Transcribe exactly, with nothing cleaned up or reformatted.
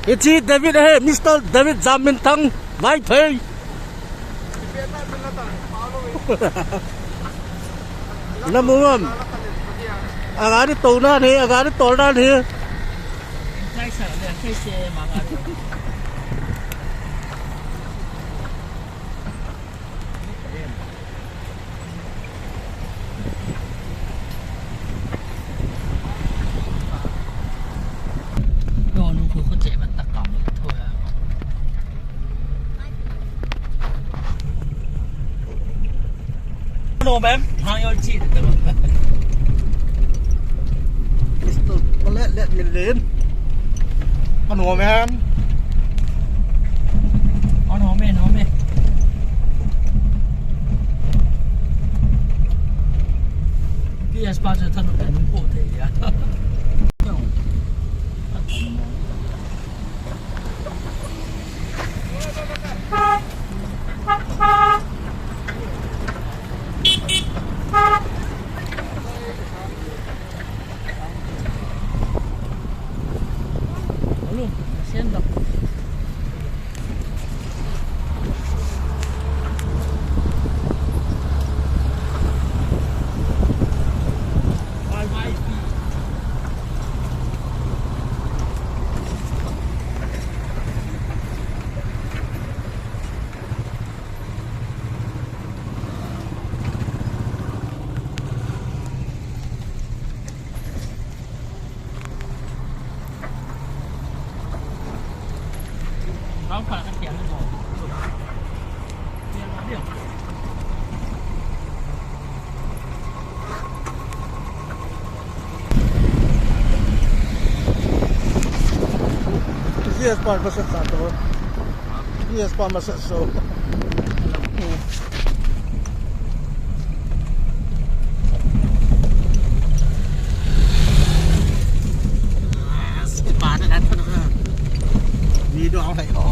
Hiche David ahi, Mister David Jamminthang Vaiphei. Namu am? Agari tolna hi, agari tolna hi. No, ma'am. Hang your cheese. Mister Palet, let me in. Ano, ma'am? Ano, ma'am? Ano, ma'am? P S pa chu thanu pe nung ko te ya. Yes, pa, masat sa to. Yes, pa, masat so. Yes, pa, na, na, na. Video ang layo.